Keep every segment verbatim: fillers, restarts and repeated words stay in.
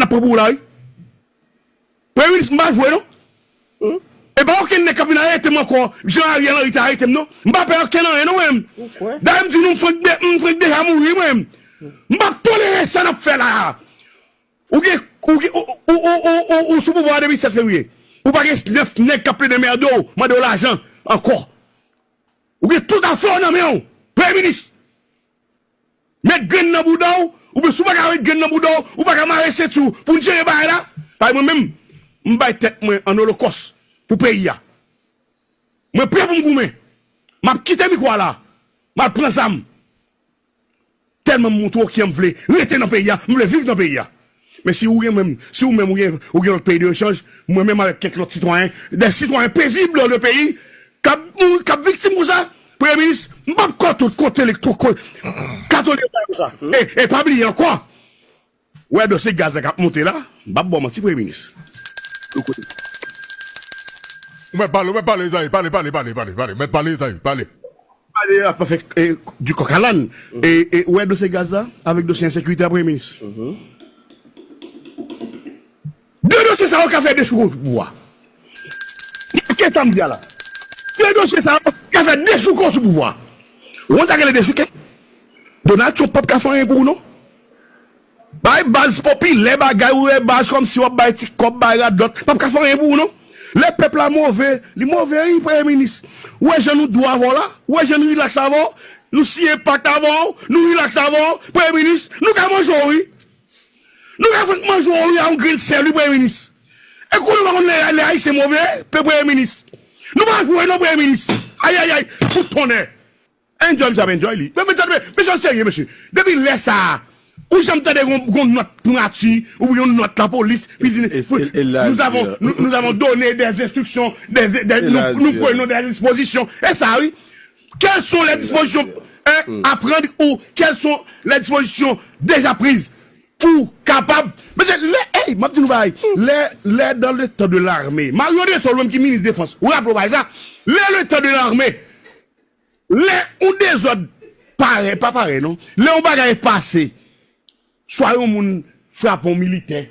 Pou bou la, wi. Premye minis, m pa jwe, non. E pa okenn nèg k ap vin arete m ankò, jan Ariel Henry te arete m, non. M pa pè okenn anyen, non, mwen menm. Dayè, m di nou, m frenk de-, m frenk deja mouri, mwen menm. M p ap tolere sa n ap fè la a. Ou gen, ou gen, ou, ou, ou, ou, ou, ou sou pouvwa a depi sèt fevriye. Ou pa gen nèf nèg k ap plede mède w, mande w lajan ankò. Ou gen tout afè w nan men w, premye minis. Met grenn nan bouda w, oubyen si w pa ka met grenn nan bouda w, ou pa ka mare senti w pou n jere bagay la. Paske mwen menm, m bay tèt mwen an olokòs pou peyi a. Mwen prè pou m goumen. M ap kite mikwo a la. M al pran zam. Tèlman m montre w ki m vle rete nan peyi a, m vle viv nan peyi a. Men si ou gen menm, si ou menm ou gen, ou gen lòt peyi de rechanj, mwen menm avèk kèk lòt sitwayen, de sitwayen pezib nan le peyi, k ap mouri, k ap viktim konsa, premye minis, m p ap kote, kote, kote, katolik konsa. E, e pa bliye ankò, ou wè dosye gaz la k ap monte la, m p ap ba w manti, premye minis. Ou mèt pale, ou mèt pale, Ezayi, pale, pale, pale, pale, pale, mèt pale, Ezayi, pale. Pale ap fè, e, du coq à l'âne. E, e, ou wè dosye gaz la, avèk dosye ensekirite a, premye minis. De dosye sa yo ka fè dechouke sou pouvwa. Mache sa m di a la. De dosye sa yo ka fè dechouke sou pouvwa. Ou konn sa k rele dechouke? Donald Trump p ap ka fè anyen pou ou, non. Bay baz popilè bagay, ou wè baz kòmsi w ap bay ti kòb, bay radòt, p ap ka fè anyen pou ou, non. Lè pèp la move, li move, wi, premye minis. Ou wè jan nou dou avè w la, ou wè jan nou rilaks avè w, nou siyen pakt avè w, nou rilaks avè w, premye minis, nou ka manje w, wi. Nou ka fenk manje w, wi, a yon grenn sèl, wi, premye minis. E kounye w pa konn lè, lè Ayisyen move, pe premye minis. Nou pa jwe, non, premye minis. Ayayay, fout tonnè. Enjoy, misye ap enjoy li. Men, men, tande, mesye, serye, mesye. Depi lè sa a, ou janm tande yon, yon nòt primati, ou yon nòt lapolis, ki di, nous avons, nous, nous avons donné des instructions, des, des, nous, nous prenons des dispositions. E sa, wi. Quelles sont les dispositions, hein, à prendre ou quelles sont les dispositions déjà prises pou kapab, mesye, lè, ey, m ap di nou bagay, lè, lè dans le temps de l'armée, Mario Désol, menm ki minis defans, ou raple w bagay sa, lè le temps de l'armée, lè yon dezòd parèt, pa parèt non. Lè yon bagay pase, swa yon moun frape yon militè,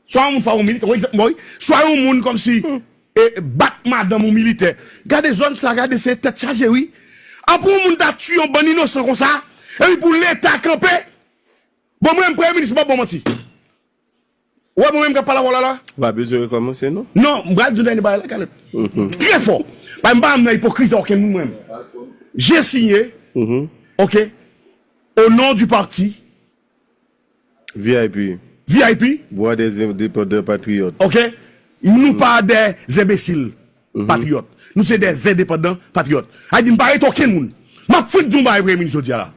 swa yon moun frape yon militè, wi, egzakteman, wi, swa yon moun kòmsi, e, bat madanm yon militè. Gade zòn sa, gade se tèt chaje, wi. Apre yon moun ta tiye yon bann inosan konsa, epi pou Leta kanpe. Bon, mwen menm, premye minis, m p ap ba w manti. Ou wè mwen menm k ap pale avè w la la? Ou pa bezwen rekòmanse, non? Non, m pral di w dènye bagay la, Caleb. Trè fò. Paske m pa janm nan ipokrizi a okenn moun, mwen menm. J'ai signé, ok, au nom du parti V I P. V I P. Voix des indépendants patriotes. Ok? Nou pa des imbéciles patriotes. Nou se des indépendants patriotes. Sa vle di m pa rete okenn moun. M ap fenk di w yon bagay, premye minis, jodi a la.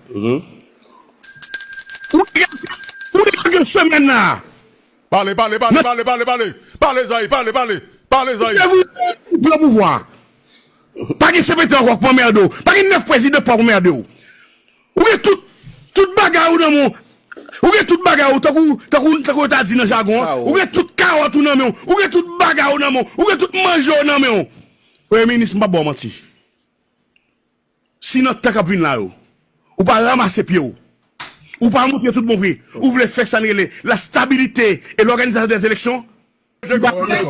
Ou degaje, ou degaje semèn nan. Pale, pale, pale, pale, pale, pale. Pale, Zayi, pale, pale. Pale, Zayi. Se vre, ou pran pouvwa. Pa gen C P T ankò k pran mède w. Pa gen nèf prezidan k pran mède w. Ou gen tout, tout bagay ou nan men w. Ou gen tout bagay ou, tankou, tankou, tankou yo ta di nan jagon an. Ou gen tout kawòt ou nan men w. Ou gen tout bagay ou nan men w. Ou gen tout manje ou nan men w. Premye minis, m p ap ba w manti. Si nan tan k ap vin la yo, ou pa ranmase pye w, ou pa montre tout bon vre, ou vle fè sa n rele la stabilité et l'organisation des élections, Kò a pa de rèt,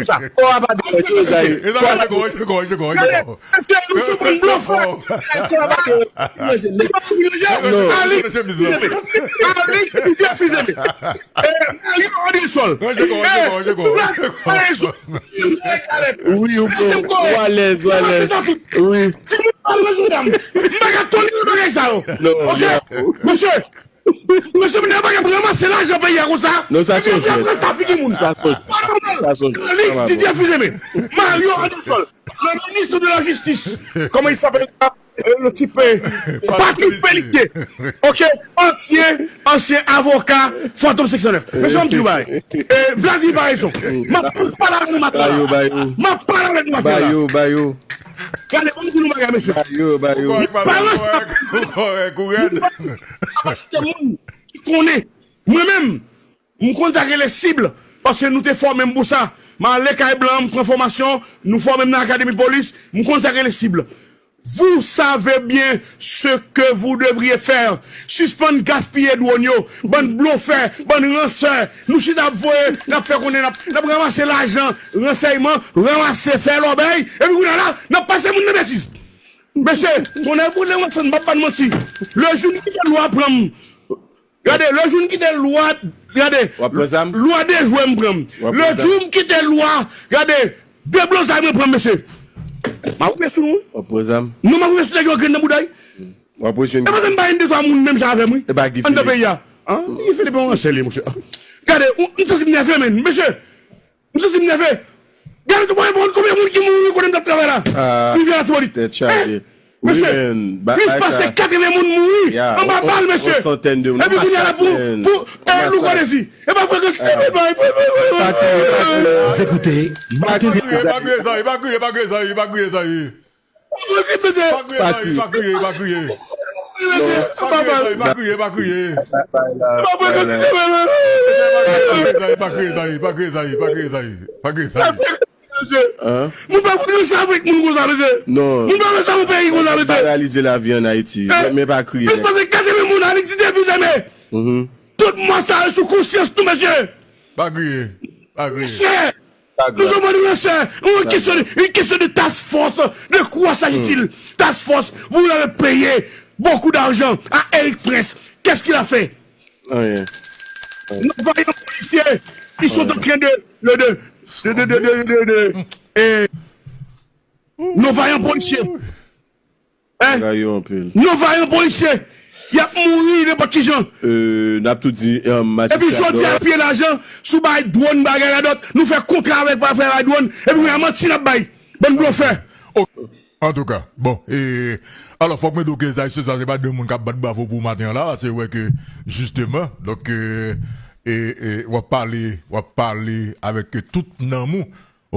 Zayi. Kò a pa de rèt. Mesye, nou sou bann blofè. Kò a pa de rèt. Alix, Alix, Didier Fils-Aimé. Mario Andrésol. Wi, ou alèz, ou alèz. Wi. Timoun pa nan jandam. M pa ka tolere bagay sa yo. Ok? Mesye, mesye, m pa ka ranmase lajan peyi a konsa. Non, sa se jwèt. Epi apre sa, figi moun. Sa se jwèt. Alix, Didier Fils-Aimé, Mario Andrésol, le ministre de la Justice, comment il s'appelle là? Euh, le type, euh, Patrick Pelletier. Ok? Ancien, ancien avocat, Fantom cinq cent neuf. Mesye, m di w bagay. Eh, Vladimir Paraison. M ap pale avèk nou maten la. M ap pale avèk nou maten la. Gade, ban m di nou bagay, mesye. Bayo, bayo. Balans pa kapasite moun ki konnen. Mwen menm, m konn sa k rele sib, paske nou te fòme m pou sa. M ale kay blan, m pran fòmasyon, nou fòme m nan akademi polis, m konn sa k rele sib. Vous savez bien ce que vous devriez faire. Sispann gaspiye dwòn yo, bann blofè, bann ransè. Nou chita ap voye, n ap fè konnen n ap, n ap ranmase lajan ransèyman, ranmase, fè lòbèy, epi kounye a la, n ap pase moun nan betiz. Mesye, tonnè boule mwen, m ap ba n manti. Le jou n kite lwa pran m, gade, le jou n kite lwa, gade, lwa dejwe m pran m. Le jou m kite lwa, gade, deblozay mwen pran m, mesye. M ap koupe sou nou, wi. W ap pran zam. Non, m ap koupe sou nèg yo grenn nan bouda, wi. W ap pran jwenn. E pa m ba yon de twa moun menm jan avè m, wi. E pa Guy Philippe. Anndan peyi a. An, Guy Philippe yon ransè li, mesye. Gade, ou, m santi m nève, men, mesye. M santi m nève. Gade, mwen, mwen, konbyen moun ki mouri kote m t ap travay la? Sou Rivyè Latibonit. Tèt chaje. Mesye, plis pase katreven moun mouri anba bal, mesye. Epi kounye a la pou, pou, e, Louko Dezi. E pa vre ke se, e pa, e pa, e pa, e pa, e pa. Vous écoutez Martin. E pa kriye, e pa kriye, e pa kriye, e pa kriye, e pa kriye. Pa kriye, pa kriye, pa kriye. Pa kriye, pa kriye. Pa kriye, pa kriye. Pa kriye, pa kriye. Moun pa fout ranse avèk moun konsa, mesye. Non. Moun pa ranse avèk peyi konsa, mesye. Paralize lavi ann Ayiti. Men pa kriye. Plis pase katreven moun Alix Davis eme. Tout mò sa yo sou konsyans nou, mesye. Pa kriye. Pa kriye. Mesye. Nou jwenn yon sè, yon kesyon de, yon kesyon de task force, de quoi s'agit-il? Task force, vous avez payé beaucoup d'argent à Eric Prince. Qu'est-ce qu'il a fait? Anyen. Nos vaillants policiers, ils sont en train de, de, de, de, de, de, de, de, eh, nos vaillants policiers. Hein? Bagay yo anpil. Nos vaillants policiers, y ap mouri nenpòt ki jan. Euh, n ap tou di, euh, majistra. Epi jodi a, pye lajan sou bay dwòn, bagay la dòt, nou fè kontra avèk, pa fè bay dwòn, epi nou manti n ap bay. Bann blofè. Ok. Antouka, bon, e, alò, fòk mwen di w ke Zay Seza se pa de moun k ap bat bravo pou maten an la, se vre ke, jisteman, donk, e, e, e, w ap pale, w ap pale avèk tout nanm ou,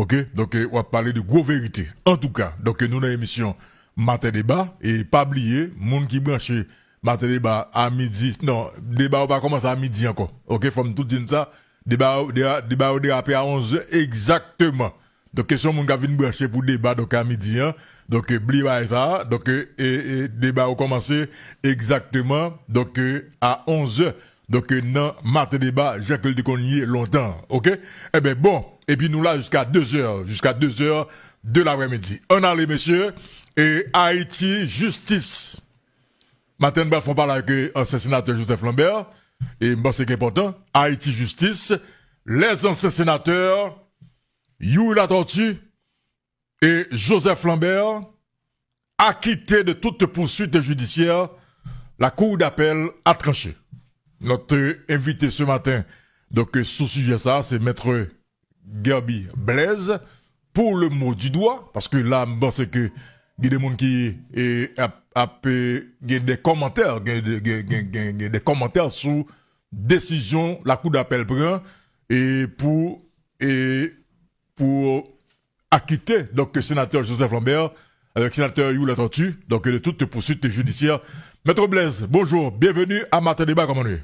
ok, donk, e, w ap pale de gwo verite. Antouka, donk, e, nou nan emisyon Maten Deba, e pa bliye, moun ki branche Maten Deba a midi, non, deba yo pa kòmanse a midi ankò, ok, fò m tou di n sa, deba, deba, deba yo derape a onz è egzakteman. Donk, kesyon moun k ap vin branche pou deba, donk, a midi an. Donk, e, bliye bagay sa a. Donk, e, e, e, deba yo kòmanse egzakteman, donk, e, a onz è. Donk, e, nan Maten Deba, jan ke l te konn ye lontan. Ok? Enben, bon. Epi nou la jiska de zè, jiska de zè de laprèmidi. Ann ale, mesye. E, Ayiti, jistis. Maten, n pral fè yon pale avèk, e, ansyen senatè Joseph Lambert. E m panse ki enpòtan. Ayiti, jistis. Les anciens sénateurs Youri Latortue et Joseph Lambert acquittés de toute poursuite judiciaire, la cour d'appel a tranché. Notre invité ce matin, donc, euh, sou sijè sa, se Mèt Guerby Blaise, pour le mot du doigt, paske la, m panse ke gen de moun ki, e, ap, ap, e, gen de kòmantè, gen de, gen, gen, gen, gen de kòmantè sou desizyon lakou dapèl pran, e pou, e pou akite, donk, senatè Joseph Lambert avèk senatè Youri Latortue, donk, de toute poursuite judiciaire. Mèt Blaise, bonjou, byenveni a Maten Deba, kòman nou ye?